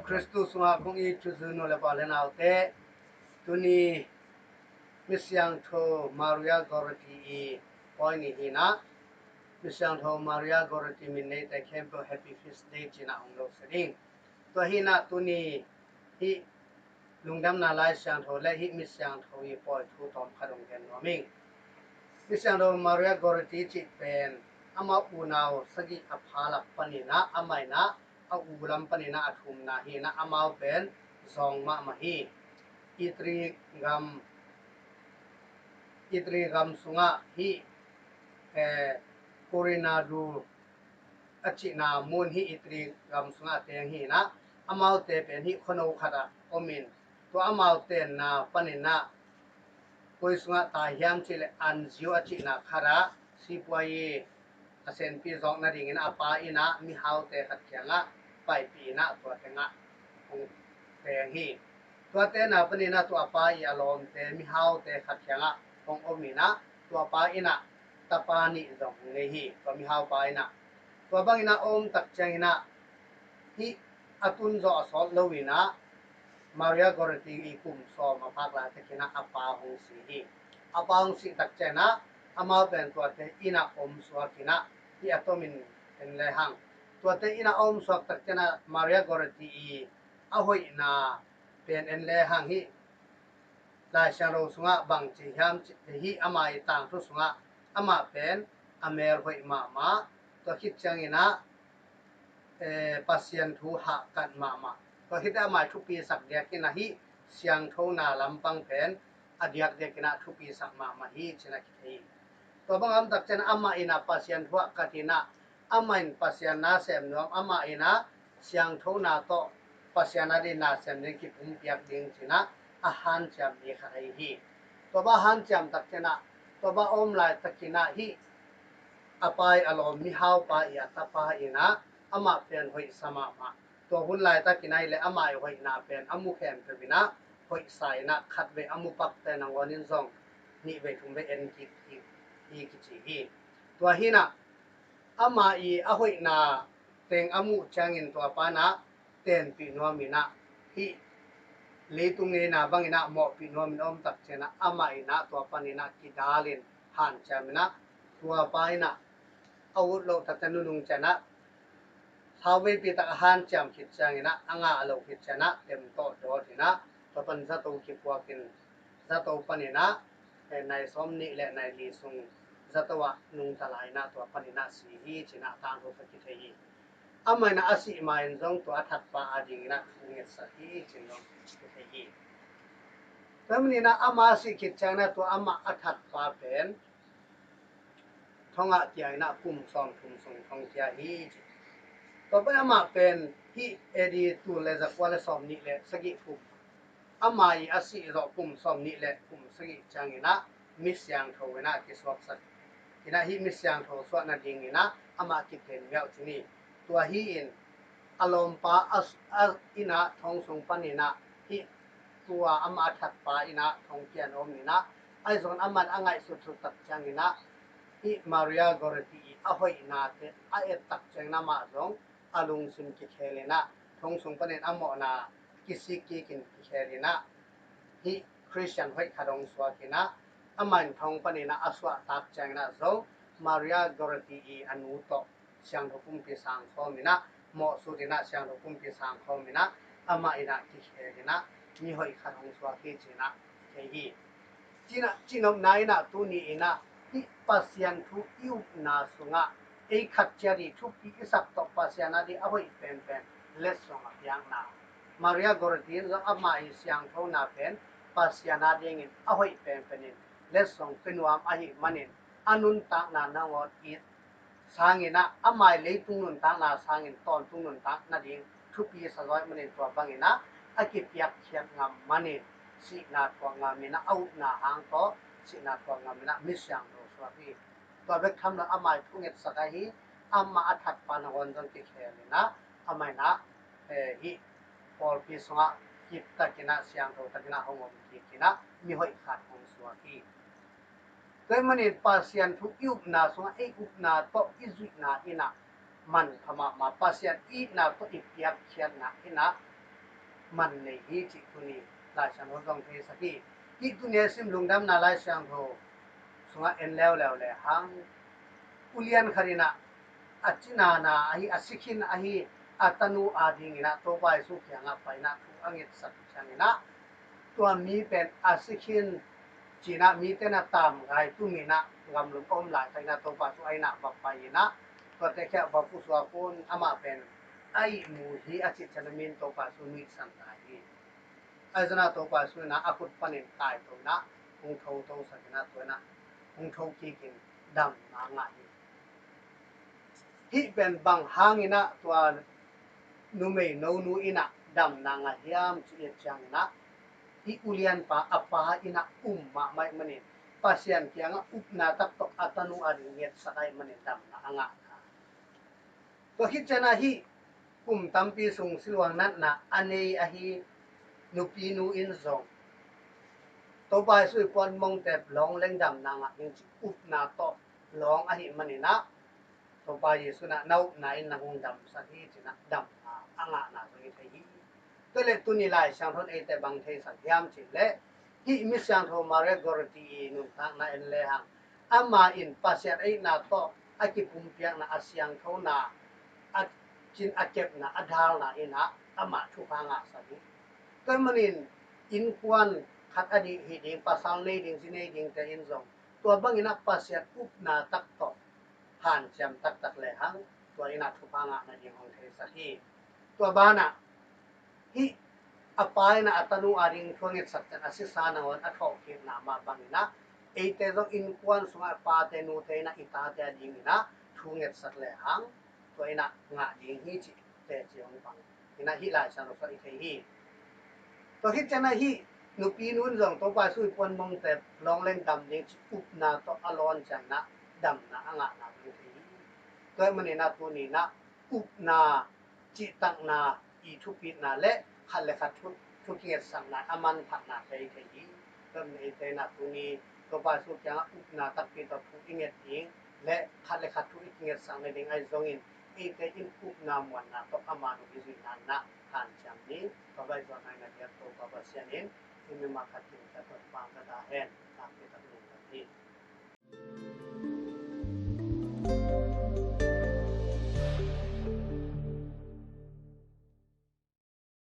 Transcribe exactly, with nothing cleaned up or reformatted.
Khristu sungah kong it thuzui nu le pa le naute, tuni Misiangtho Maria Goretti i pawi ni hi-in ah, Misiangtho Maria Goretti min neite khempeuh Happy Feast Day ci-in ah hong lo sia ding. Tua hi-in ah tuni hih lungdamna Lai Siangtho le hih Misiangtho i pawi thu tawm khat hong gen nuam ing. Misiangtho Maria Goretti cih pen amah unau sagih a pha lak panin ah, amah in ah a u lam panin ah a thumna hi-in ah, amau pen Zawng mahmah hi. Italy gam, Italy gam sungah hih, eh, Corinaldo a cihna mun hih Italy gam sungah a teng hi-in ah, amaute pen hih khuano khatah om in, tua amau tenna panin ah koi sungah tai hiam cih leh Anzio a cihna khatah sipuai i a senpi zawk nadingin a pa in ah mihaute khat kiangah paipih in ah tua tengah hong teng hi. Tua tenna panin ah tua pa i a lawmte mihaute khat kiangah hong om in ah tua pa in ah tapa nih zong hong nei hi, tua mihau pa in ah. Tua bangin ah a om tak ciangin ah hih a tun zawh a sawt lo-in ah Maria Goretti i kum sawm a phak laitakin ah a pa hong si hi. A pa hong sih tak ciangin ah amau pen tuate inn ah om suak in ah, hih a tomin en lehang, tuate inn ah a om suak tak ciangin ah Maria Goretti i a hoihna pen en lehang, hih Lai Siangtho sungah bang ci hiam cih leh, hih ama i tangthu sungah amah pen a mel hoih mahmah, tua khit ciangin ah, eh, Pasian thu hahkat mahmah, tua khit teh ama i thupisak diakin ah hih siangthona lampang pen a diakdiakin ah thupisak mahmah hi ci-in ah kithei hi. Tua bang a om tak ciangin ah amah in ah Pasian thu hahkat in ah, amah in Pasian na sem nuam, amah in ah siangthona tawh Pasian adingin na sem ding kipumpiak ding ci-in ah a hanciam mi khat ahi hi. Tua bang a hanciam tak ciangin ah, tua bang a om laitakin ah hih a pa i a lawm mihau pa i a tapa in ah amah pen hoihsa mahmah. Tua hun laitakin ah hi leh amah i hoihna pen a mu khempeuh in ah hoihsa in ah, khatvei a mu pakte nangawn in zong nihvei thumvei en kik hi, hi kici hi. Tua hi-in ah ama i a hoihna teng a muh ciangin tua pa in ah tenpih nuam in ah, hih leitung ngeina bangin ah mawhpih nuam in a om tak ciangin ah amah in ah tua panin ah kidal in hanciam in ah, tua pa in ah a ut loh tak ciang nunung ciangin ah, sauveipi tak a hanciam khit ciangin ah, a ngah loh khit ciangin ah tem tawh dawt in ah, tua pan zato kipuak in, zato panin ah, eh, nai sawmnih le nai li sung zato ah nungta lai in ah tua panin ah si hi ci-in ah tangthu tawh kithei hi. Amah in ah a sih ma-in zong tua a thatpa adingin ah thu ngetsak hi ci-in zong kithei hi. Tua manin ah amah a sih khit ciangin ah tua amah a thatpa pen thongah kia in ah kum sawmthum sung thong kia hi ci. Tua pen amah pen hih A D tul le zakua le sawmnih le sagih kum, ama i a sih zawh kum sawmnih le kum sagih ciangin ah mi siangtho in ah kisuaksak in ah, hih mi siangtho suah nadingin ah amah kiten miauh ci ni. Tua hi-in a lawmpa a, a inn ah thong sung panin ah hih tua amah a thatpa inn ah thong kiang om in ah, ahi zongin amah in a ngaihsutsut tak ciangin ah hih Maria Goretti i a hoihnate a et tak ciangin amah zong a lungsim kikhel in ah, thong sung panin a mawhna kisik kik in kikhel in ah, hih Khristian hoih khat hong suak in ah, amah in thong panin ah a suahtak ciangin ah zong Maria Goretti i a nu tawh siangtho pumpi sang khawm in ah, mawhsut in ah siangtho pumpi sang khawm in ah, amah in ah kikhel in ah mi hoih khat hong suak hi ci-in ah kithei hi. Ci-in ah, cinopna in ah tuni in ah hih Pasian thu i upna sungah ei khat ciat i thupi i sak tawh Pasian ading a hoih penpen letsong a piakna, Maria Goretti in zong amah i siangthona pen Pasian adingin a hoih penpen in letsong pia nuam ahih manin, a nuntakna nangawn it sangin ah, amah i leitung nuntakna sangin tawntung nuntak nading thupi sa zaw ahih manin tua bangin ah a kipiakkhiat ngam manin sihna thuak ngam in ah, a upna hang tawh sihna thuak ngam in ah mi siangtho suak hi. Tua bek tham lo, amah i thungetsak ahi, amah a thatpa nangawn zong kikhel in ah, amah in ah, eh, hih pawlpi sungah kip takin ah, siangtho takin ah hong om kik in ah mi hoih khat hong suak hi. Tua ahih manin Pasian thu i upna sungah ei upna tawh i zuihna in ah manpha mahmah, Pasian itna tawh i piakkhiatna in ah man nei hi cih tuni Lai Siangtho zong theisak hi. Hih tuni a sim Lungdamna Lai Siangtho sungah en leuleu le hang, ulian khat in ah a cinana ahi, a sikhin ahi a tanu adingin ah Topa Jesu kiangah pai in ah thu a ngetsak ciangin ah, tua mi pen a sikhin ci-in ah mite in ah tamgai tumin ah gamlum a om laitak in ah Topa Jesu a inn ah va pai in ah, tuate kiangah va pusuak un, amah pen a ihmu hi a cih ciangin ah mi in Topa Jesu nuihsan lai hi. Ahi zongin ah Topa Jesu in ah a khut panin taito in ah hong thotosak in ah, tua in ah hong tho kikin damna a ngah hi. Hih pen bang hangin ah tua numei nonu in ah damna a ngah hiam cih i et ciangin ah, hih ulianpa a pa in ah um mahmah ahih manin, Pasian kiangah upna tak tawh a tanu ading ngetsak ahih manin damna a ngah kha. Tua khit ciangin ah hih kum tampi sung siluang natna a nei ahi nupinu in zong Topa Jesu i puan mongte lawng leng damna ngah ding cih upna tawh lawng ahih manin ah, Topa Jesu in ah na upna in nang hong damsak hi ci-in ah damna a ngahna zong i thei hi. Tua leh tuni Lai Siangtho in eite bang theisak hiam cih leh, hih mi siangtho Maria Goretti i nuntakna en le hang, ama in Pasian itna tawh a kipumpiakna, a siangthona, a cin a kepna, a dalna in ah amah thupha ngahsak hi. Tua ahih manin innkuan khat a dih hi ding, pasal nei ding, zi nei dingte in zong tua bangin ah Pasian upna tak tawh hanciam taktak le hang, tua in ah thupha ngah nading hong theisak hi. Tua banah hih a pa in ah a tanu ading thu a ngetsak ciang a sisa nangawn a thawhkikna mah bangin ah, eite zong innkuan sungah pate nute in ah i tate adingin ah thu ngetsak le hang, tua in ah ngah ding hi cih teci hong pang in ah hih Lai Siangtho sungah i thei hi. Tua khit ciangin ah hih nupinu in zong Topa Jesu i puan mongte lawng leng dam ding cih upna tawh a lawn ciangin ah damna a ngahna zong i thei hi. Tua ahih manin ah tuni in ah upna, cihtakna, i thupitna le khat le khat thu, thu kingetsakna a manphatnate i thei hi. Tua ahih manin eite in ah tuni Topa Jesu kiangah upna takpi tawh thu i nget ding le khat le khat thu i kingetsak nading ahi zongin, eite in upna muanna tawh ama nung i zuihna in ah hanciam ni. Ka vaizuatna in a diak Topa Pasian in i mimal khat kimciat tawh pang ka ta hen. Takpi tak lungdam hi.